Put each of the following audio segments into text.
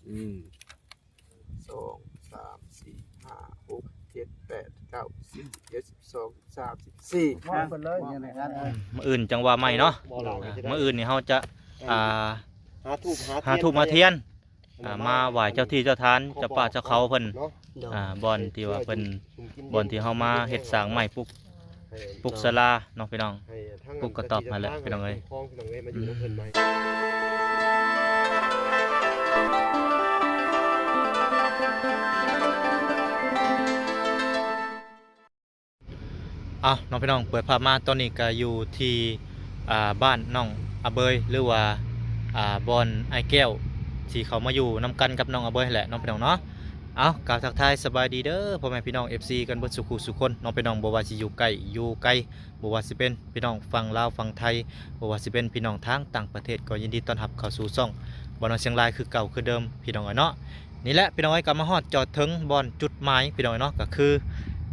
ອືມ ສອງ ສາມ ສີ່ ຫ້າ ຫົກ ເຈັດ ແປດ ເກົ້າ ສິບ ສິບເອັດ ສິບສອງ ສິບສາມ ສິບສີ່ ມອບເພິ່ນເລີຍ. ມື້ອື່ນຈັ່ງວ່າໃໝ່ເນາະ. ມື້ອື່ນນີ້ເຮົາຈະ ອ່າ ຫາທູບຫາທຽນ ອ່າ ມາໄຫວ້ເຈົ້າທີ່ເຈົ້າທານ ເຈົ້າປ່າເຈົ້າເຂົາເພິ່ນ ອ່າ ບ່ອນທີ່ວ່າເພິ່ນ ບ່ອນທີ່ເຮົາມາເຮັດສ້າງໃໝ່ ປຸກ ປຸກສາລາເນາະພີ່ນ້ອງ ປຸກກະຕ໊ອບຫັ້ນແຫຼະພີ່ນ້ອງເອີຍ. ເອົາເນາະພີ່ນ້ອງ ເປີດພາບມາຕອນນີ້ກະຢູ່ທີ່ ອ່າ ບ້ານນ້ອງອາເບີຍ ຫຼືວ່າ ອ່າ ບ່ອນອ້າຍແກ້ວ ທີ່ເຂົາມາຢູ່ນຳກັນກັບນ້ອງອາເບີຍຫັ້ນແຫຼະເນາະພີ່ນ້ອງເນາະ. ເອົາ ກ່າວທັກທາຍສະບາຍດີເດີ ພໍ່ແມ່ພີ່ນ້ອງ ເອັຟຊີ ກັນເບິດສູ່ຄູ່ສູ່ຄົນເນາະພີ່ນ້ອງ ບໍ່ວ່າຊິຢູ່ໃກ້ຢູ່ໄກ ບໍ່ວ່າຊິເປັນພີ່ນ້ອງຝັ່ງລາວຝັ່ງໄທ ບໍ່ວ່າຊິເປັນພີ່ນ້ອງທາງຕ່າງປະເທດ ກໍຍິນດີຕ້ອນຮັບເຂົ້າສູ່ຊ່ອງບ່າວນ້ອຍຊຽງລາຍຄືເກົ່າຄືເດີມພີ່ນ້ອງເອີຍເນາະ. ນີ້ແຫຼະພີ່ນ້ອງເອີຍ ກໍມາຮອດຈອດເຖິງບ່ອນຈຸດໝາຍພີ່ນ້ອງເອີຍເນາະ ກໍຄື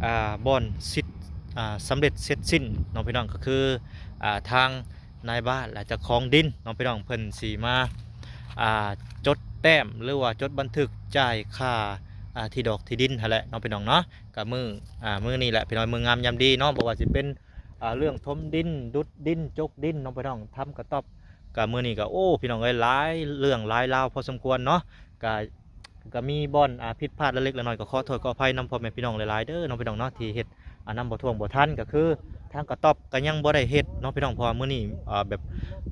ອ່າ ບ່ອນສິດ ອ່າ ສຳເລັດເສັດສິ້ນເນາະພີ່ນ້ອງ ກໍຄື ອ່າ ທາງນາຍບ້ານ ແລະ ເຈົ້າຂອງດິນເນາະພີ່ນ້ອງ ເພິ່ນຊິມາ ອ່າ ຈົດແຕ້ມ ຫຼືວ່າຈົດບັນທຶກຈ່າຍຄ່າ ອ່າ ທີ່ດອກທີ່ດິນຫັ້ນແຫຼະເນາະພີ່ນ້ອງເນາະ. ກໍມື້ ອ່າ ມື້ນີ້ແຫຼະພີ່ນ້ອງ ມື້ງາມຍາມດີເນາະ ບໍ່ວ່າຊິເປັນ ອ່າ ເລື່ອງຖົມດິນ ດຸດດິນ ຈົກດິນເນາະພີ່ນ້ອງ ທຳກະຕ໊ອບ ກະມື້ນີ້ກະ ໂອ້ ພີ່ນ້ອງເອີຍ ຫຼາຍເລື່ອງຫຼາຍລາວພໍສົມຄວນເນາະ. ກະ ກະມີບ່ອນ ອ່າ ຜິດພາດເລັກໆ ນ້ອຍໆ ກໍຂໍໂທດຂໍອະໄພນຳພໍ່ແມ່ພີ່ນ້ອງຫຼາຍໆເດີເນາະພີ່ນ້ອງເນາະ ທີ່ເຮັດ ອ່າ ນຳບໍ່ຖ້ວງບໍ່ທັນ ກະຄືທາງກະຕ໊ອບກະຍັງບໍ່ໄດ້ເຮັດເນາະພີ່ນ້ອງ ເພາະວ່າມື້ນີ້ ອ່າ ແບບ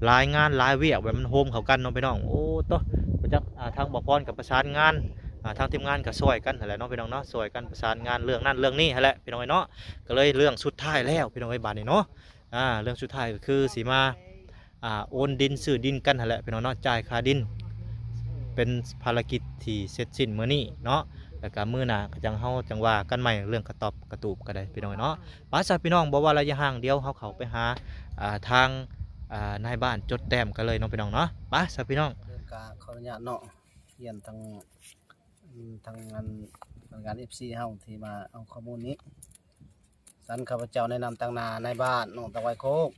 ຫຼາຍງານຫຼາຍວຽກ ແບບມັນໂຮມເຂົ້າກັນເນາະພີ່ນ້ອງ. ໂອ້ໂຕ ບໍ່ຈັກ ອ່າ ທາງບ່າວພອນກະປະສານງານ ອ່າ ທາງທີມງານກະຊ່ວຍກັນຫັ້ນແຫຼະເນາະພີ່ນ້ອງເນາະ ຊ່ວຍກັນປະສານງານເລື່ອງນັ້ນເລື່ອງນີ້ຫັ້ນແຫຼະພີ່ນ້ອງເອີຍເນາະ. ກໍເລີຍເລື່ອງສຸດທ້າຍແລ້ວພີ່ນ້ອງເອີຍ ບາດນີ້ເນາະ ອ່າ ເລື່ອງສຸດທ້າຍກໍຄືຊິມາ ອ່າ ໂອນດິນຊື້ດິນກັນຫັ້ນແຫຼະພີ່ນ້ອງເນາະ ຈ່າຍຄ່າດິນ ເປັນພາລະກິດທີ່ເສັດສິ້ນມື້ນີ້ເນາະ. ແລ້ວກໍມື້ໜ້າກໍຈັ່ງ ເຮົາຈັ່ງວ່າກັນໃໝ່ເລື່ອງກະຕ໊ອບກະຕູບກໍໄດ້ພີ່ນ້ອງເນາະ. ໄປຊະພີ່ນ້ອງ ບໍ່ວ່າໄລຍະຫ່າງ ດຽວເຮົາເຂົ້າໄປຫາ ອ່າ ທາງ ອ່າ ນາຍບ້ານຈົດແຕ້ມກັນເລີຍເນາະພີ່ນ້ອງເນາະ. ໄປຊະພີ່ນ້ອງ ເດີນການຂໍອະນຸຍາດເນາະ ຮຽນທາງ ທາງອັນ ພະນັກງານ ເອັຟຊີ ເຮົາທີ່ມາເອົາຂໍ້ມູນນີ້. ສັນ ຂ້າພະເຈົ້າໃນນາມຕາງໜ້ານາຍບ້ານເນາະ ຕາໄວໂຄກ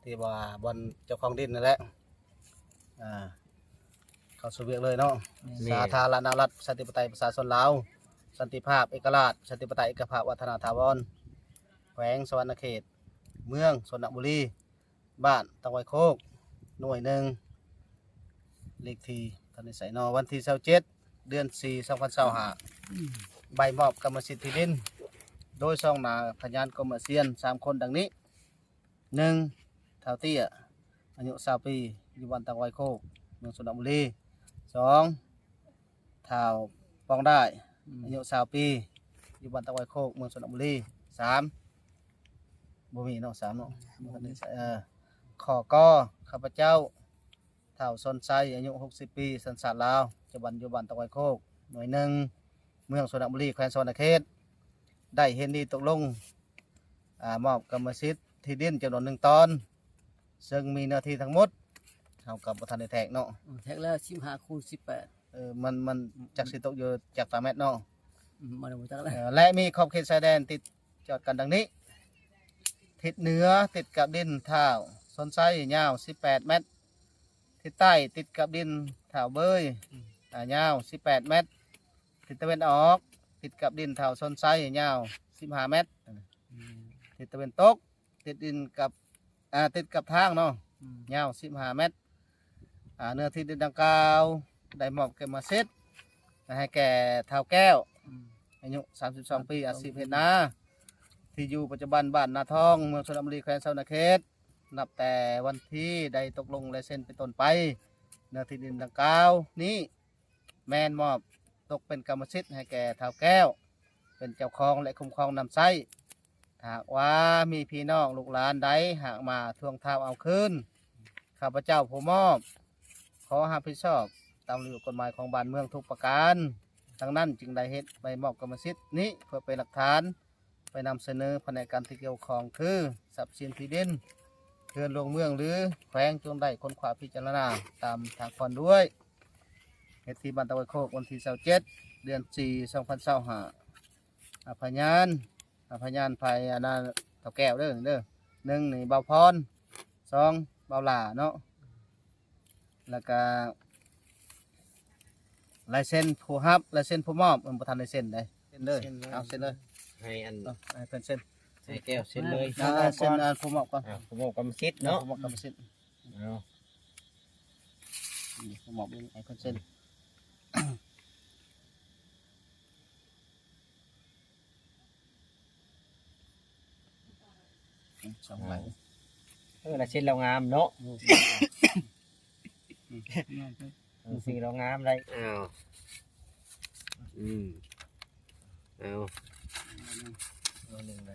ທີ່ວ່າບ່ອນເຈົ້າຂອງດິນນັ້ນແຫຼະ ອ່າ ເຂົ້າສູ່ວຽກເລີຍເນາະ. ແມ່ນ ສາທາລະນະລັດ ປະຊາທິປະໄຕ ປະຊາຊົນລາວ ສັນຕິພາບ ເອກະລາດ ປະຊາທິປະໄຕ ເອກະພາບ ວັດທະນະຖາວອນ ແຂວງສະຫວັນນະເຂດ ເມືອງຊົນນະບູລີ. ບ້ານຕາໄວໂຄກ ໜ່ວຍໜຶ່ງ ເລກທີ ທັນໄດ້ໃສ່ເນາະ ວັນທີຊາວເຈັດ ເດືອນສີ່ ສອງພັນຊາວຫ້າ ໃບມອບກຳມະສິດທີ່ດິນ ໂດຍຊ່ອງໜ້າພະຍານກົມອາຊຽນສາມຄົນດັ່ງນີ້: ໜຶ່ງ ທ້າວເຕ້ຍ ອາຍຸຊາວປີ ຢູ່ບ້ານຕາໄວໂຄກ ເມືອງຊົນນະບູລີ. ສອງ ທ້າວປອງດ້າຍ ອືມ ອາຍຸຊາວປີ ຢູ່ບ້ານຕາໄວໂຄກ ເມືອງຊົນນະບູລີ. ສາມ ບໍ່ມີເນາະ ສາມເນາະ ບໍ່ທັນໄດ້ໃສ່ ເອີ ຂໍ້ ກ ຂ້າພະເຈົ້າ ທ້າວ ຊົນໄຊ ອາຍຸຫົກສິບປີ ສັນຊາດລາວ ປັດຈຸບັນຢູ່ບ້ານຕາໄວໂຄກ ໜ່ວຍໜຶ່ງ ເມືອງຊົນນະບູລີ ແຂວງສະຫວັນນະເຂດ ໄດ້ເຫັນດີຕົກລົງ ອ່າ ມອບກຳມະສິດທີ່ດິນຈຳນວນໜຶ່ງຕອນ ເຊິ່ງມີເນື້ອທີ່ທັງໝົດ ເຮົາກໍບໍ່ທັນໄດ້ແທກເນາະ ແທກແລ້ວ ສິບຫ້າຄູນສິບແປດ ເອີ ມັນ ມັນຈັກຊິຕົກຢູ່ຈັກຕາແມັດເນາະ ອືມ ມັນບໍ່ຈັກແລ້ວ ເອີ ແລະ ມີຂອບເຂດຊາຍແດນຕິດຈອດກັນດັ່ງນີ້: ທິດເໜືອຕິດກັບດິນທ້າວ ຊົນໄຊ ຍາວສິບແປດແມັດ, ທິດໃຕ້ຕິດກັບດິນທ້າວເບີຍ ອືມ ອາ ຍາວສິບແປດແມັດ, ທິດຕາເວັນອອກຕິດກັບດິນທ້າວ ຊົນໄຊ ຍາວສິບຫ້າແມັດ, ອືມ ທິດຕາເວັນຕົກ ຕິດດິນກັບ ອ່າ ຕິດກັບທາງເນາະ ອືມ ຍາວສິບຫ້າແມັດ. ອ່າ ເນື້ອທີ່ດິນດັ່ງກ່າວໄດ້ມອບກຳມະສິດໃຫ້ແກ່ທ້າວແກ້ວ ອືມ ອາຍຸສາມສິບສອງປີ ອາຊີບເຮັດນາ ທີ່ຢູ່ປັດຈຸບັນບ້ານນາທອງ ເມືອງຊົນນະບູລີ ແຂວງສະຫວັນນະເຂດ. ນັບແຕ່ວັນທີໄດ້ຕົກລົງລາຍເຊັນເປັນຕົ້ນໄປ ເນື້ອທີ່ດິນດັ່ງກ່າວນີ້ ແມ່ນມອບຕົກເປັນກຳມະສິດໃຫ້ແກ່ທ້າວແກ້ວ ເປັນເຈົ້າຂອງ ແລະ ຄຸ້ມຄອງນຳໃຊ້. ຖ້າຫາກວ່າມີພີ່ນ້ອງລູກຫຼານໃດຫາກມາທວງຖາມເອົາຄືນ ຂ້າພະເຈົ້າຜູ້ມອບ ຂໍຮັບຜິດຊອບຕາມລະບຽບກົດໝາຍຂອງບ້ານເມືອງທຸກປະການ. ດັ່ງນັ້ນຈຶ່ງໄດ້ເຮັດໃບມອບກຳມະສິດນີ້ ເພື່ອເປັນຫຼັກຖານ ໄປນຳສະເໜີພະແນກການທີ່ກ່ຽວຂ້ອງ ຄື ຊັບສິນທີ່ດິນ ເຮືອນຫຼວງເມືອງ ຫຼື ແຂວງ ຈົ່ງໄດ້ຄົ້ນຄວ້າພິຈາລະນາຕາມທາງຄວນດ້ວຍ. ເຮັດທີ່ບ້ານຕາໄວໂຄກ ວັນທີຊາວເຈັດ ເດືອນສີ່ ສອງພັນຊາວຫ້າ. ອາ ພະຍານ ອາ ພະຍານ ພະຍານ ອາ ທ້າວແກ້ວເດີ ເດີ ໜຶ່ງນີ້ບ່າວພອນ ສອງບ່າວຫຼ້າເນາະ ແລ້ວກະ ລາຍເຊັນຜູ້ຮັບ ລາຍເຊັນຜູ້ມອບ ເອີ ບໍ່ທັນໄດ້ເຊັນເດ້ ເຊັນເລີຍ ເຊັນເລີຍ ເອົາເຊັນເລີຍ ໃຫ້ອັນ ເອົາ ໃຫ້ເພິ່ນເຊັນ ໃຫ້ແກ້ວເຊັນເລີຍ ເອີ ເຊັນ ເອີ ຜູ້ມອບກ່ອນ ອ່າ ຜູ້ມອບກຳສິດເນາະ ຜູ້ມອບກຳສິດ ເອົາ ນີ້ ຜູ້ມອບໃຫ້ເພິ່ນເຊັນ ສອງໃບ ເອີ ລາຍເຊັນລາວງາມເນາະ ເອີ ງາມ ເອີ ຊື່ລາວງາມໄດ໋ ອ້າວ ອືມ ເອົາ ເອົາໜຶ່ງໃບ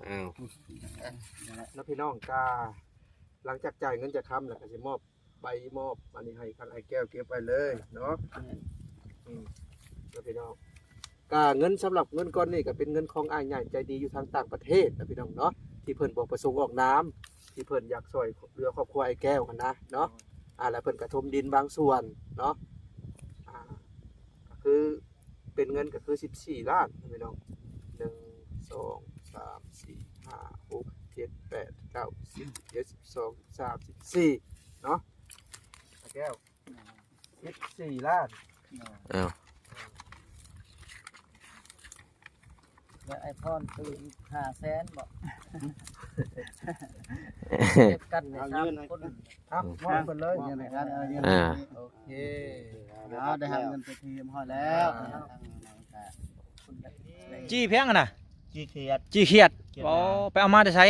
ອ້າວ ແລ້ວພີ່ນ້ອງກະ ຫຼັງຈາກຈ່າຍເງິນຈາກຄຳແລ້ວ ກໍຊິມອບໃບມອບອັນນີ້ໃຫ້ທາງອ້າຍແກ້ວເກັບໄວ້ເລີຍເນາະ ແມ່ນ ອືມ ເດີພີ່ນ້ອງ ກະເງິນ ສຳລັບເງິນກ້ອນນີ້ ກໍເປັນເງິນຂອງອ້າຍໃຫຍ່ໃຈດີຢູ່ທາງຕ່າງປະເທດນະພີ່ນ້ອງເນາະ ທີ່ເພິ່ນບໍ່ປະສົງອອກນາມ ທີ່ເພິ່ນຢາກຊ່ອຍເຫຼືອຄອບຄົວອ້າຍແກ້ວຫັ້ນນະເນາະ ອາ ແລ້ວເພິ່ນກໍຖົມດິນບາງສ່ວນເນາະ ອາ ກໍຄື ເປັນເງິນກໍຄືສິບສີ່ລ້ານພີ່ນ້ອງ ໜຶ່ງ ສອງ ສາມ ສີ່ ຫ້າ ຫົກ ເຈັດ ແປດ ເກົ້າ ສິບ ສິບເອັດ ສິບສອງ ສິບສາມ ສິບສີ່ເນາະ ອ້າຍແກ້ວ ສິບສີ່ລ້ານ ອ້າວ ແລ້ວອ້າຍພອນຕື່ມອີກຫ້າແສນບໍ ເກັບກັນໃນສາມຄົນ ເອົາ ມອບເພິ່ນເລີຍ ເອົາ ອ່າ ໂອເຄ ເອົາ ໄດ້ຮັບເງິນເປັນທີ່ຮຽບຮ້ອຍແລ້ວ ຈີ່ພຽງຫັ້ນນະ ຈີ່ຂຽດ ຈີ່ຂຽດ ຂຽດ ອໍ ນາ ໄປເອົາມາແຕ່ໃສ? ເ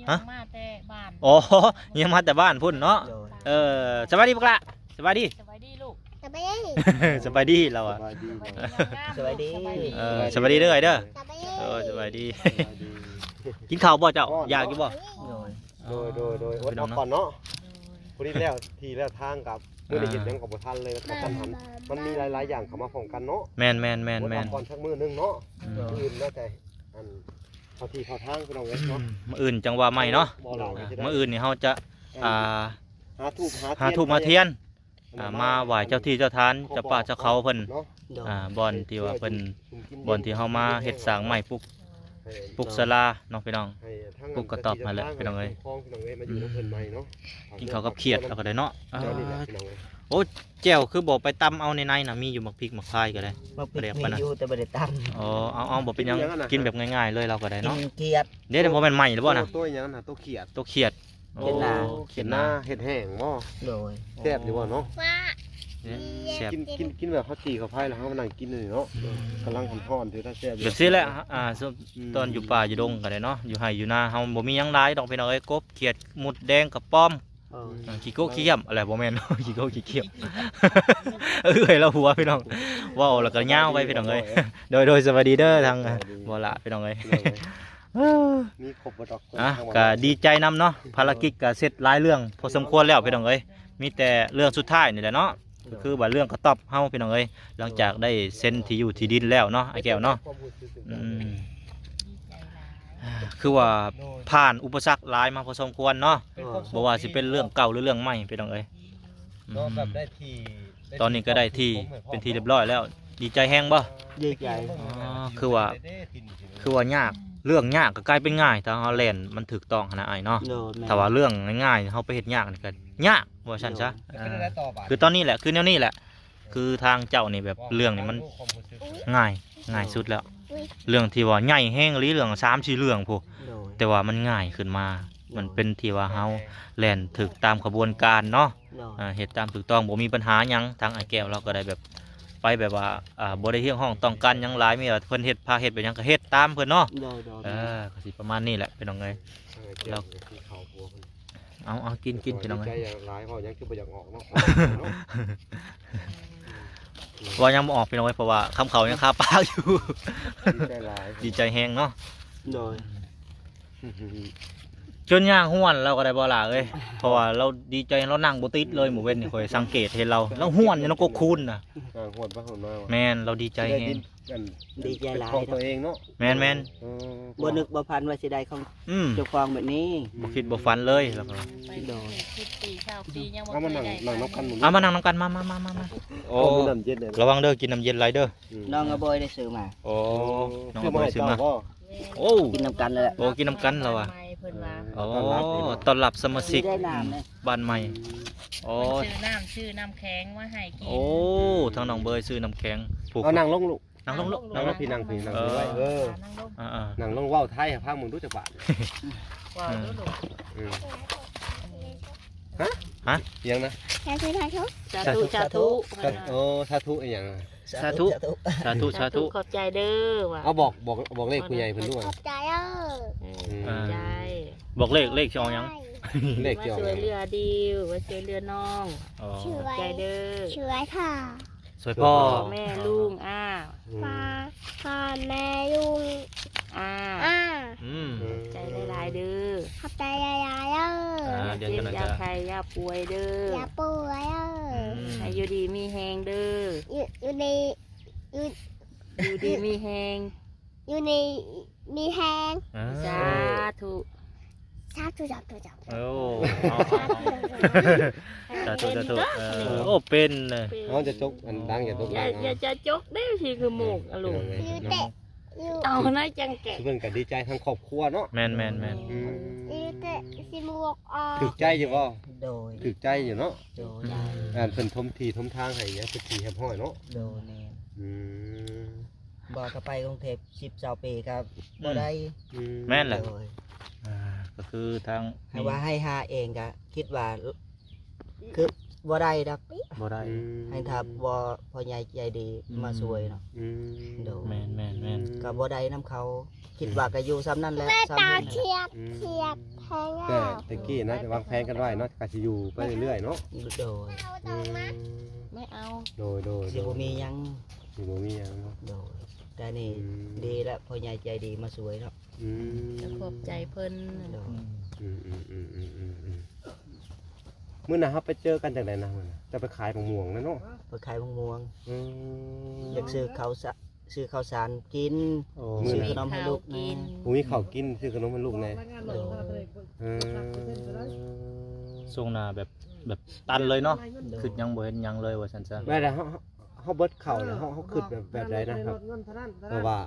ອີ ຮະ? ຍິງມາແຕ່ບ້ານ ອໍ ຍິງມາແຕ່ບ້ານພຸ້ນເນາະ ໂດຍ ເອີ ສະບາຍດີບັກຫຼ້າ ສະບາຍດີ ສະບາຍດີລູກ ສະບາຍດີ ສະບາຍດີລາວອະ ສະບາຍດີ ສະບາຍດີ ສະບາຍດີ ເອີ ສະບາຍດີເດີອ້າຍເດີ ສະບາຍດີ ເອີ ສະບາຍດີ ສະບາຍດີ ກິນເຂົ້າບໍ່ເຈົ້າ? ອໍ ຢາກຢູ່ບໍ່? ໂດຍ ໂດຍ ໂດຍ ໂດຍ ອົດເອົາກ່ອນເນາະ ໂດຍ ພໍດີແລ້ວທີ່ແລ້ວທາງກັບ ມື້ນີ້ເຮັດຫຍັງກໍບໍ່ທັນເລີຍ ກະທັນຫັນ ມັນມີຫຼາຍໆຢ່າງເຂົ້າມາພ້ອມກັນເນາະ ແມ່ນໆໆໆ ອົດເອົາກ່ອນຈັກມື້ໜຶ່ງເນາະ ອືມ ມື້ອື່ນແລ້ວແຕ່ອັນ ເຂົ້າທີ່ເຂົ້າທາງພີ່ນ້ອງເອີຍເນາະ ອືມ ມື້ອື່ນຈັ່ງວ່າໃໝ່ເນາະ ມື້ອື່ນນີ້ເຮົາຈະ ອ່າ ຫາທູບຫາທຽນ ຫາທູບຫາທຽນ ອ່າ ມາໄຫວ້ເຈົ້າທີ່ເຈົ້າທານ ເຈົ້າປ່າເຈົ້າເຂົາເພິ່ນ ໂດຍ ອ່າ ບ່ອນທີ່ວ່າເພິ່ນ ບ່ອນທີ່ເຮົາມາເຮັດສ້າງໃໝ່ ປຸກ ປຸກສາລາເນາະພີ່ນ້ອງ ປຸກກະຕອບຫັ້ນແຫຼະພີ່ນ້ອງເອີຍ ມາຢູ່ນຳເພິ່ນໃໝ່ເນາະ ກິນເຂົ້າກັບຂຽດເຮົາກໍໄດ້ເນາະ ໂອ້ ແຈ່ວຄືບໍ່ໄປຕຳເອົາໃນໃນນະ ມີຢູ່ໝາກພິກໝາກພາຍກໍໄດ້ ໝາກພິກມີຢູ່ແຕ່ບໍ່ໄດ້ຕຳ ອໍ ເອົາໆ ບໍ່ເປັນຫຍັງ ກິນແບບງ່າຍໆເລີຍ ເຮົາກໍໄດ້ເນາະ ກິນຂຽດ ເດ ບໍ່ແມ່ນໃໝ່ແລ້ວບໍ່ນະ ໂຕຫຍັງນະ ໂຕຂຽດ ໂຕຂຽດ ຂຽດນາ ໂອ້ ຂຽດນາ ເຮັດແຫ້ງບໍ່? ໂດຍ ແຊບຢູ່ບໍ່ເນາະ? ແຊບ ກິນ ກິນ ກິນແບບເຮົາຈີ່ເຂົ້າພາຍແລ້ວເຮົາມານັ່ງກິນນີ້ເນາະ ກຳລັງຮ້ອນໆ ຖືວ່າແຊບຢູ່ ແບບຊີ້ແຫຼະ ອ່າ ຕອນຢູ່ປ່າຢູ່ດົງກໍໄດ້ເນາະ ຢູ່ໄຮ່ຢູ່ນາເຮົາບໍ່ມີຫຍັງຫຼາຍດອກພີ່ນ້ອງເອີຍ ກົບ ຂຽດ ມົດແດງ ກະປອມ ເອີ ອ່າ ຂີ້ກົກຂີ້ຫຍ່າມ ອະໄລບໍ່ແມ່ນ ຂີ້ກົກຂີ້ຫຍ່າມ ເອື້ອຍລາວຫົວພີ່ນ້ອງ ເວົ້າແລ້ວກໍຍາວໄປພີ່ນ້ອງເອີຍ ໂດຍ ໂດຍ ສະບາຍດີເດີ ທາງ ສະບາຍດີ ບໍ່ລະພີ່ນ້ອງເອີຍ ພີ່ນ້ອງເອີຍ ມີຄົບບໍ່ດອກ ອ່ະ ກໍດີໃຈນຳເນາະ ພາລະກິດກໍເສັດຫຼາຍເລື່ອງພໍສົມຄວນແລ້ວພີ່ນ້ອງເອີຍ ມີແຕ່ເລື່ອງສຸດທ້າຍນີ້ແຫຼະເນາະ ກໍຄືວ່າເລື່ອງກະຕອບເຮົາພີ່ນ້ອງເອີຍ ຫຼັງຈາກໄດ້ເຊັນທີ່ຢູ່ທີ່ດິນແລ້ວເນາະ ອ້າຍແກ້ວເນາະ ອືມ ຄືວ່າຜ່ານອຸປະສັກຫຼາຍມາພໍສົມຄວນເນາະ ບໍ່ວ່າຊິເປັນເລື່ອງເກົ່າ ຫຼື ເລື່ອງໃໝ່ພີ່ນ້ອງເອີຍ ອືມ ຕອນນີ້ກໍໄດ້ທີ່ເປັນທີ່ຮຽບຮ້ອຍແລ້ວ ດີໃຈແຮງບໍ່? ດີໃຈ ອໍ ຄືວ່າ ຄືວ່າຍາກ ເລື່ອງຍາກກໍກາຍເປັນງ່າຍ ຖ້າເຮົາແລ່ນມັນຖືກຕ້ອງຫັ້ນນະອ້າຍເນາະ ໂດຍ ແມ່ນ ຖ້າວ່າເລື່ອງງ່າຍໆ ເຮົາໄປເຮັດຍາກນີ້ກໍຍາກ ວ່າຊັ້ນຊະ ໂດຍ ເອີ ຄືຕອນນີ້ແຫຼະ ຄືແນວນີ້ແຫຼະ ຄືທາງເຈົ້ານີ້ແບບເລື່ອງນີ້ມັນງ່າຍ ງ່າຍສຸດແລ້ວ ເລື່ອງທີ່ວ່າໃຫຍ່ແຮງອີ່ຫຼີ ເລື່ອງສາມສີ່ເລື່ອງພຸ້ນ ໂດຍ ແຕ່ວ່າມັນງ່າຍຂຶ້ນມາ ໂດຍ ມັນເປັນທີ່ວ່າເຮົາແລ່ນຖືກຕາມຂະບວນການເນາະ ໂດຍ ເອີ ເຮັດຕາມຖືກຕ້ອງ ບໍ່ມີບັນຫາຫຍັງ ທາງອ້າຍແກ້ວລາວກໍໄດ້ແບບ ໄປແບບວ່າ ອ່າ ບໍ່ໄດ້ຮຽກຮ້ອງຕ້ອງການຫຍັງຫຼາຍ ມີວ່າເພິ່ນເຮັດ ພາເຮັດໄປຫຍັງກໍເຮັດຕາມເພິ່ນເນາະ ໂດຍ ໂດຍ ເອີ ກໍຊິປະມານນີ້ແຫຼະພີ່ນ້ອງເອີຍ ເອີ ແກ້ວ ເອົາ ເອົາ ກິນ ກິນ ພີ່ນ້ອງເອີຍ ໃຈຫຼາຍ ເວົ້າຫຍັງຄືບໍ່ຢາກອອກເນາະ ເວົ້າຫຍັງບໍ່ອອກພີ່ນ້ອງເອີຍ ເພາະວ່າຄຳເຂົ້າຍັງຄາປາກຢູ່ ດີໃຈຫຼາຍ ດີໃຈແຮງເນາະ ໂດຍ ຈົນຍ່າງຫ້ວນລາວກໍໄດ້ບໍ່ຫຼ້າເອີຍ ເພາະວ່າລາວດີໃຈ ລາວນັ່ງບໍ່ຕິດເລີຍ ມື້ເວັນນີ້ຂ້ອຍສັງເກດເຫັນລາວ ລາວຫ້ວນຢູ່ນຳກົກຄູນນະ ຍ່າງຫ້ວນໄປຫ້ວນມາ ແມ່ນ ລາວດີໃຈແຮງ ດີໃຈຫຼາຍ ຂອງຕົວເອງເນາະ ແມ່ນໆ ເອີ ບໍ່ນຶກບໍ່ຝັນວ່າຊິໄດ້ຂອງ ອືມ ເຈົ້າຂອງແບບນີ້ ບໍ່ຄິດບໍ່ຝັນເລີຍ ລາວກໍ ໂດຍ ສິບປີ ຊາວປີ ຍັງບໍ່ເຄີຍໄດ້ ເອົາມານັ່ງນຳກັນ ມາໆ ໂອ້ ລະວັງເດີ ກິນນ້ຳເຢັນຫຼາຍເດີ ອືມ ນ້ອງອະບອຍໄດ້ຊື້ມາ ໂອ້ ນ້ອງອະບອຍຊື້ມາ ໂອ້ ກິນນຳກັນແຫຼະ ໂອ້ ກິນນຳກັນລາວວ່າ ໂອ້ ຕ້ອນຮັບສະມາຊິກບ້ານໃໝ່ ໂ ໂອ້ ເພິ່ນຊື້ນ້ຳ ຊື້ນ້ຳແຂງມາໃຫ້ກິນ. ໂອ້ ທາງນ້ອງເບີຍຊື້ນ້ຳແຂງ. ເອົານັ່ງລົງລູກ. ນັ່ງລົງລູກ ນັ່ງລົງ ນັ່ງລົງ ພີ່ ນັ່ງພີ່ ນັ່ງລົງໄວ້. ເອີ ອ່າໆ ນັ່ງລົງເວົ້າໄທໃຫ້ຟັງເບິ່ງດູຈັກບາດ. ເວົ້າດູລູກ. ອືມ ຮະ? ຮະ? ຫຍັງນະ? ສາທຸ ສາທຸ ສາທຸ ສາທຸ ໂອ້ ສາທຸອີ່ຫຍັງ? ສາທຸ ສາທຸ ສາທຸ ສາທຸ ຂອບໃຈເດີວ່າ. ເອົາ ບອກ ບອກ ບອກເລກຜູ້ໃຫຍ່ເພິ່ນດ້ວຍ. ຂອບໃຈເດີ. ອືມ ຂອບໃຈ. ບອກເລກ ເລກຊິອອກຫຍັງ? ເລກຊິອອກຫຍັງ? ມາຊ່ວຍເຫຼືອດິວ ມາຊ່ວຍເຫຼືອນ້ອງ. ອໍ ຂອບໃຈເດີ. ຊ່ວຍພໍ່ ຊ່ວຍພໍ່ ແມ່ລຸງ ອາ ອືມ ພໍ່ ພໍ່ແມ່ລຸງ ອາ ອາ ອືມ ຂອບໃຈຫຼາຍໆເດີ. ຂອບໃຈຫຼາຍໆເດີ. ອ່າ ຢ່າເຈັບ ຢ່າໄຂ້ ຢ່າປ່ວຍເດີ. ຢ່າປ່ວຍເດີ. ອືມ ໃຫ້ຢູ່ດີມີແຮງເດີ. ຢູ່ ຢູ່ດີ ຢູ່ ຢູ່ດີມີແຮງ. ຢູ່ດີມີແຮງ. ອ່າ ສາທຸ ສາທຸ ສາທຸ ສາທຸ. ໂອ້ ເອົາ ເອົາ ເອົາ ສາທຸ ສາທຸ. ເອີ ໂອ້ ເປັນເລີຍ. ເຮົາຈະຈົກອັນດັງ ຢ່າຕົກ ຢ່າ ຢ່າຈະຈົກເດ້ ຊິຄືໝູກອະລູກ. ຢູ່ແຕ່ ຢູ່ ເອົານະ ຈັ່ງແກະ. ເພິ່ນກໍດີໃຈທັງຄອບຄົວເນາະ. ແມ່ນໆໆ. ອືມ ຢູ່ແຕ່ຊິໝວກອອກ. ຖືກໃຈຢູ່ບໍ່? ໂດຍ ຖືກໃຈຢູ່ເນາະ. ໂດຍ ອັນເພິ່ນຖົມທີ່ຖົມທາງໃຫ້ຫຍັງເປັນທີ່ຮຽບຮ້ອຍເນາະ. ໂດຍ ແມ່ນ. ອືມ ບໍ່ ຖ້າໄປກຸງເທບສິບຊາວປີກໍບໍ່ໄດ້. ອືມ ອືມ ແມ່ນແຫຼະ. ໂດຍ ອ່າ ກໍຄືທາງ ໃຫ້ວ່າໃຫ້ຫາເອງກໍຄິດວ່າ ຄືບໍ່ໄດ້ດອກ. ບໍ່ໄດ້. ອືມ ໃຫ້ຖ້າບໍ່ ພໍ່ໃຫຍ່ໃຈດີ ອືມ ມາຊ່ວຍເນາະ. ອືມ ໂດຍ ແມ່ນໆໆ. ກໍບໍ່ໄດ້ນຳເຂົາ. ຄິດວ່າກໍຢູ່ສ່ຳນັ້ນແຫຼະ ສ່ຳນີ້ແຫຼະ. ອືມ ແຕ່ແຕ່ກີ້ນະ ວາງແຜນກັນໄວ້ເນາະ ກໍຊິຢູ່ໄປເລື້ອຍໆເນາະ. ໂດຍ ອືມ ໄມ່ເອົາ. ໂດຍໆໆ. ຊິບໍ່ມີຫຍັງ ຊິບໍ່ມີຫຍັງເນາະ. ໂດຍ ແຕ່ນີ້ ອືມ ດີແລ້ວ ພໍ່ໃຫຍ່ໃຈດີມາຊ່ວຍເນາະ. ອືມ ກໍຂອບໃຈເພິ່ນ. ໂດຍ ອືມ ອືມໆໆໆ. ມື້ໜ້າເຮົາໄປເຈີກັນຈັ່ງໃດນະ? ມື້ໜ້າເຈົ້າໄປຂາຍໝາກມ່ວງນະເນາະ. ໄປຂາຍໝາກມ່ວງ. ອືມ ຢາກຊື້ເຂົ້າສາ ຊື້ເຂົ້າສານກິນ. ໂອ້ ຊື້ຂະໜົມໃຫ້ລູກແດ່. ບໍ່ມີເຂົ້າກິນ ຊື້ຂະໜົມໃຫ້ລູກແດ່. ໂດຍ ເອີ ຊ່ວງໜ້າແບບ ແບບຕັນເລີຍເນາະ. ໂດຍ ຄິດຫຍັງບໍ່ເຫັນຫຍັງເລີຍວ່າຊັ້ນຊະ. ແມ່ນແຫຼະ ເຮົາ ເຮົາເບິດເຂົ້າແລ້ວ ເຮົາ ເຮົາຄິດແບບ ແບບໃດນະຄັບ? ເພາະວ່າ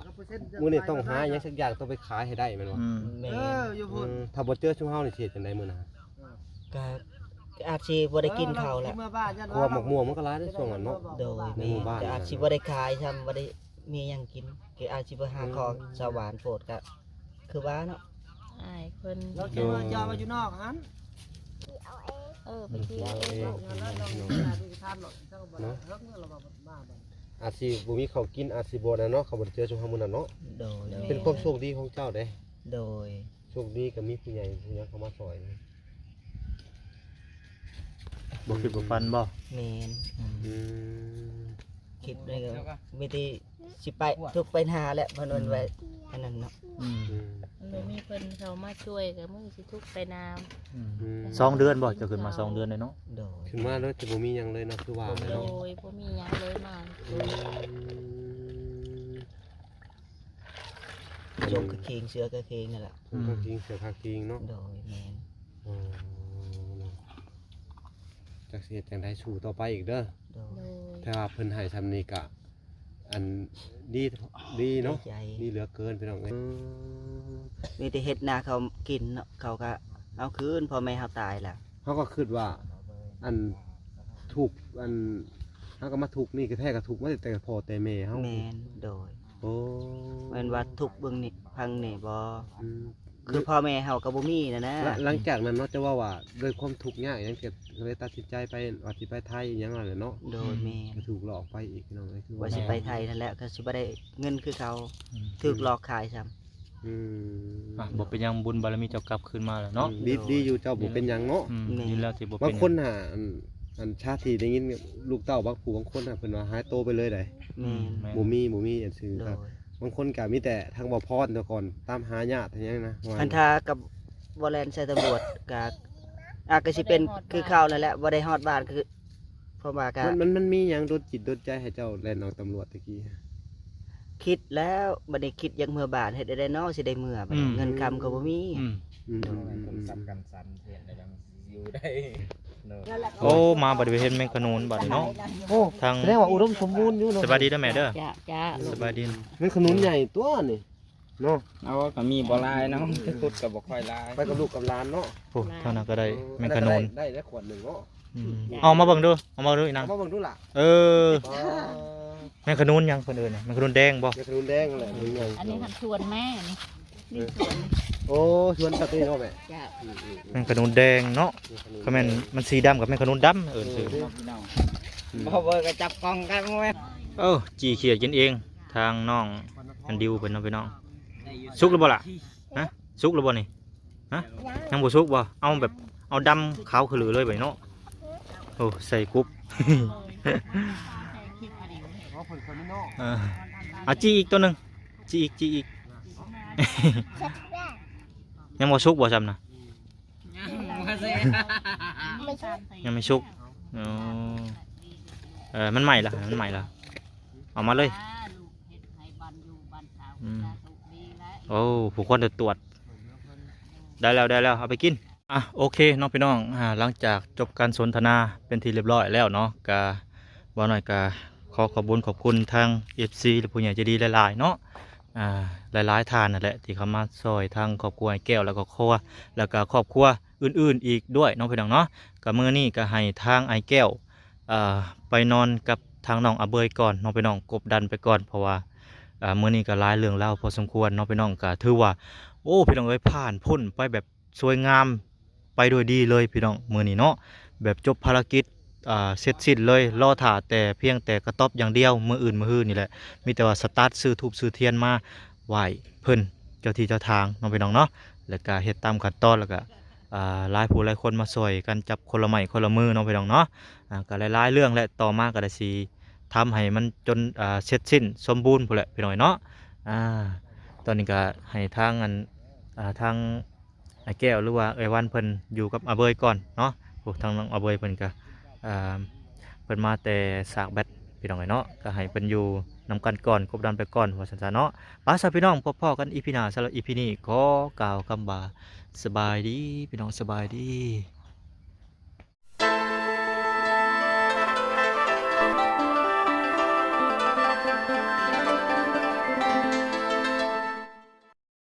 ມື້ນີ້ຕ້ອງຫາຫຍັງສັກຢ່າງ ຕ້ອງໄປຂາຍໃຫ້ໄດ້ແມ່ນບໍ່? ອືມ ແມ່ນ. ເອີ ຢູ່ພຸ້ນ ອືມ ຖ້າບໍ່ເຈີຊຸມເຮົານີ້ຊິເຮັດຈັ່ງໃດມື້ໜ້າ? ກໍ ກໍອາດຊິບໍ່ໄດ້ກິນເຂົ້າແຫຼະ. ເພາະວ່າໝາກມ່ວງມັນກໍຫຼາຍໃນຊ່ວງນັ້ນເນາະ. ໂດຍ ໃນໝູ່ບ້ານ ແມ່ນ. ກໍອາດຊິບໍ່ໄດ້ຂາຍຊ້ຳ ບໍ່ໄດ້ມີຫຍັງກິນ ກໍອາດຊິໄປຫາ ອືມ ຂອງສະຫວ່ານໂພດ ກໍຄືວ່າເນາະ. ອາຍເພິ່ນ ລາວຈະມາຈອດໄວ້ຢູ່ນອກຫັ້ນ. ເອີ ໄປເທີ່ຍວເອງລູກ. ອືມ ເນາະ ອາດຊິບໍ່ມີເຂົ້າກິນ ອາດຊິບໍ່ນັ້ນເນາະ ເຂົາບໍ່ໄດ້ເຈີຊຸມເຮົາມື້ນັ້ນເນາະ. ໂດຍ ເປັນຄວາມໂຊກດີຂອງເຈົ້າເດ້. ໂດຍ ໂຊກດີກໍມີຜູ້ໃຫຍ່ຜູ້ຫຍັງເຂົ້າມາຊ່ອຍ. ບໍ່ຄິດບໍ່ຝັນບໍ່? ແມ່ນ. ອືມ ອືມ ຄິດໄດ້ກໍມີແຕ່ຊິໄປທຸກໄປນາແຫຼະ ເພິ່ນວ່າ ອືມ ອັນນັ້ນເນາະ. ອືມ ອືມ ມັນບໍ່ມີເພິ່ນເຂົ້າມາຊ່ວຍກໍມື້ຊິທຸກໄປນາ. ອືມ ອືມ ສອງເດືອນບໍ່? ເຈົ້າຂຶ້ນມາສອງເດືອນແລ້ວເນາະ. ໂດຍ ຂຶ້ນມາໂດຍທີ່ບໍ່ມີຫຍັງເລີຍເນາະ ຄືວ່າແຫຼະເນາະ. ໂດຍ ບໍ່ມີຫຍັງເລີຍມາ. ອືມ ຈົ່ງກະເຄງ ເສືອກະເຄງນັ້ນແຫຼະ. ຈົ່ງກະເຄງ ເສືອກະເຄງເນາະ. ໂດຍ ແມ່ນ. ອໍ ຈັກຊິເຮັດຈັ່ງໃດ ສູ້ຕໍ່ໄປອີກເດີ. ໂດຍ ໂດຍ ແຕ່ວ່າເພິ່ນໃຫ້ຊ່ຳນີ້ກະ ອັນ ດີ ດີເນາະ. ດີໃຈ ດີເຫຼືອເກີນ ພີ່ນ້ອງເອີຍ. ເອີ ມີແຕ່ເຮັດນາເຂົາກິນເນາະ ເຂົາກະເອົາຄືນ ພໍ່ແມ່ເຮົາຕາຍແລ້ວ. ເຮົາກໍຄິດວ່າ ອັນ ທຸກ ອັນ ເຮົາກໍມາທຸກນີ້ ແທ້ກໍທຸກມາແຕ່ພໍ່ແຕ່ແມ່ເຮົາ. ແມ່ນ. ໂດຍ. ໂອ້ ແມ່ນວ່າທຸກເບິ່ງນີ້ ພັງນີ້ບໍ່? ອືມ ຄືພໍ່ແມ່ເຮົາກໍບໍ່ມີນະນະ. ຫຼັງຈາກນັ້ນເນາະ ຈະເວົ້າວ່າດ້ວຍຄວາມທຸກຍາກຫຍັງ ກໍເລີຍຕັດສິນໃຈໄປ ວ່າຊິໄປໄທອີ່ຫຍັງນັ້ນແຫຼະເນາະ. ໂດຍ. ອືມ ແມ່ນ. ກໍຖືກຫຼອກໄປອີກ ພີ່ນ້ອງເອີຍ. ວ່າຊິໄປໄທນັ້ນແຫຼະ ກໍຊິບໍ່ໄດ້ເງິນຄືເກົ່າ. ອືມ ຖືກຫຼອກຂາຍຊ້ຳ. ອືມ ອ່ະ ບໍ່ເປັນຫຍັງ ບຸນບາລະມີເຈົ້າກັບຄືນມາແລ້ວເນາະ. ອືມ ດີ ດີຢູ່ເຈົ້າບໍ່ເປັນຫຍັງເນາະ. ອືມ ແມ່ນ. ດີແລ້ວທີ່ບໍ່ເປັນຫຍັງ. ບາງຄົນຫາ ອັນ ອັນຊາດທີ່ໄດ້ຍິນລູກເຕົ້າບາງຜູ້ບາງຄົນນະ ເພິ່ນວ່າຫາຍໂຕໄປເລີຍໃດ. ແມ່ນ. ແມ່ນ. ບໍ່ມີ ບໍ່ມີອັນຊື່. ໂດຍ. ບາງຄົນກໍມີແຕ່ທາງບໍ່ພອນແຕ່ກ່ອນຕາມຫາຍາດຫຍັງນະ. ຄັນຖ້າກັບບໍ່ແລ່ນໃສ່ຕຳຫຼວດກໍ ອາດກໍຊິເປັນຄືເກົ່ານັ້ນແຫຼະ ບໍ່ໄດ້ຮອດບ້ານຄື ເພາະວ່າກະ ມັນ ມັນ ມັນມີຫຍັງດົນຈິດດົນໃຈໃຫ້ເຈົ້າແລ່ນອອກຕຳຫຼວດແຕ່ກີ້? ຄິດແລ້ວ ບັດນີ້ຄິດຢາກເມືອບ້ານ ເຮັດແນວໃດເນາະ ຊິໄດ້ເມືອ ບັດນີ້ ອືມ ເງິນຄຳກໍບໍ່ມີ. ອືມ ອືມ ອືມ ອືມ ອືມ ໂອ້ ມາບັດໄປເຫັນແມງຂະໜູນບັດນີ້ເນາະ. ໂອ້ ທາງ ສະແດງວ່າອຸດົມສົມບູນຢູ່ເນາະ. ສະບາຍດີເດີແມ່ເດີ. ຈ້າ ຈ້າ ສະບາຍດີ. ແມງຂະໜູນໃຫຍ່ຕົວນີ້. ເນາະ ເອົາ ກໍມີບໍ່ຫຼາຍເນາະ ແຕ່ຂຸດກໍບໍ່ຄ່ອຍຫຼາຍ ໄປກັບລູກກັບຫຼານເນາະ ໂອ້ ເທົ່ານັ້ນກໍໄດ້ ເອີ ແມງຂະໜູນ ອັນນັ້ນກໍໄດ້ ໄດ້ ໄດ້ຂວດໜຶ່ງເນາະ ອືມ ອືມ ເອົາມາເບິ່ງດູ ເອົາມາເບິ່ງດູອີ່ນາງ ເອົາມາເບິ່ງດູລະ ເອີ ອໍ ແມງຂະໜູນຫຍັງເພິ່ນເອີ້ນນະ ແມງຂະໜູນແດງບໍ່ ແມງຂະໜູນແດງນັ້ນແຫຼະ ມັນຫຍັງ ອັນນີ້ຫັ້ນສວນແມ່ນີ້ ນີ້ສວນ ໂອ້ ສວນຕັດນີ້ເນາະແມ່ ເຈົ້າ ອືມໆໆ ແມງຂະໜູນແດງເນາະ ແມງຂະໜູນ ຄັນແມ່ນ ແດງ ມັນສີດຳກັບແມງຂະໜູນດຳ ເອີ້ນຊື່ ເອີ ເນາະ ພີ່ນ້ອງ ບໍ່ເບິ່ງກໍຈັບກ້ອງກັນແມ່ນ ເອີ ຈີ່ເຂ້ຍກິນເອງ ທາງນ້ອງອັນດິວເພິ່ນເນາະ ພີ່ນ້ອງ ສຸກແລ້ວບໍ່ລະ? ຮະ ສຸກແລ້ວບໍ່ນີ້? ຮະ ຍັງບໍ່ສຸກບໍ່? ເອົາແບບ ເອົາດຳຂາວຂະລືເລີຍບາດນີ້ເນາະ ໂອ້ ໃສ່ກຸບ ເອີ ເອົາຈີ່ອີກຕົວໜຶ່ງ ຈີ່ອີກ ຈີ່ອີກ ຍັງບໍ່ສຸກບໍ່ຊ່ຳນະ? ຍັງບໍ່ເສັດ ຍັງບໍ່ສຸກ ອໍ ເອີ ມັນໃໝ່ລະ ມັນໃໝ່ລະ ເອົາມາເລີຍ ອືມ ໂອ້ ຜູ້ຄົນຕະຕວດ ໄດ້ແລ້ວ ໄດ້ແລ້ວ ເອົາໄປກິນ ອ່ະ ໂອເຄເນາະພີ່ນ້ອງ ອ່າ ຫຼັງຈາກຈົບການສົນທະນາເປັນທີ່ລຽບຮ້ອຍແລ້ວເນາະ ກະ ບ່າວນ້ອຍກະຂໍຂອບບຸນຂອບຄຸນທາງເອັຟຊີ ແລະ ຜູ້ໃຫຍ່ໃຈດີຫຼາຍໆເນາະ ອ່າ ຫຼາຍໆທ່ານນັ້ນແຫຼະ ທີ່ເຂົ້າມາຊ່ອຍທາງຄອບຄົວອ້າຍແກ້ວ ແລ້ວກໍຄົວ ແລ້ວກໍຄອບຄົວອື່ນໆອີກດ້ວຍເນາະພີ່ນ້ອງເນາະ ກະມື້ນີ້ກະໃຫ້ທາງອ້າຍແກ້ວ ເອີ ໄປນອນກັບທາງນ້ອງອາເບີຍກ່ອນເນາະພີ່ນ້ອງ ກົບດັນໄປກ່ອນ ເພາະວ່າ ເອີ ມື້ນີ້ກໍຫຼາຍເລື່ອງລາວພໍສົມຄວນເນາະພີ່ນ້ອງ ກໍຖືວ່າ ໂອ້ ພີ່ນ້ອງເອີຍ ຜ່ານພົ້ນໄປແບບສວຍງາມ ໄປດ້ວຍດີເລີຍພີ່ນ້ອງ ມື້ນີ້ເນາະ ແບບຈົບພາລະກິດ ອ່າ ເສັດສິ້ນເລີຍ ລໍຖ້າແຕ່ ພຽງແຕ່ກະຕ໊ອບຢ່າງດຽວ ມື້ອື່ນມື້ຮືນີ້ແຫຼະ ມີແຕ່ວ່າສະຕາດ ຊື້ທູບຊື້ທຽນມາໄຫວ້ເພິ່ນ ເຈົ້າທີ່ເຈົ້າທາງເນາະພີ່ນ້ອງເນາະ ແລ້ວກະເຮັດຕາມຂັ້ນຕອນ ແລ້ວກະ ອ່າ ຫຼາຍຜູ້ຫຼາຍຄົນມາຊ່ອຍກັນຈັບຄົນລະໄມ້ຄົນລະມືເນາະພີ່ນ້ອງເນາະ ອ່າ ກໍຫຼາຍໆເລື່ອງແຫຼະ ຕໍ່ມາກໍໄດ້ຊິທຳໃຫ້ມັນຈົນ ອ່າ ເສັດສິ້ນສົມບູນພຸ້ນແຫຼະພີ່ນ້ອງເນາະ ອ່າ ຕອນນີ້ກໍໃຫ້ທາງອັນ ອ່າ ທາງອ້າຍແກ້ວ ຫຼືວ່າເອື້ອຍວັນເພິ່ນຢູ່ກັບອາເບີຍກ່ອນເນາະ ໂອ້ ທາງນ້ອງອາເບີຍເພິ່ນກໍ ອ່າ ເພິ່ນມາແຕ່ສາກແບັດພີ່ນ້ອງເອີຍເນາະ ກໍໃຫ້ເພິ່ນຢູ່ນຳກັນກ່ອນ ກົບດັນໄປກ່ອນ ວ່າຊັ້ນຊະເນາະ ໄປຊະພີ່ນ້ອງ ພົບພໍ້ກັນອີພີໜ້າ ສຳລັບອີພີນີ້ ຂໍກ່າວຄຳວ່າ ສະບາຍດີພີ່ນ້ອງ ສະບາຍດີ.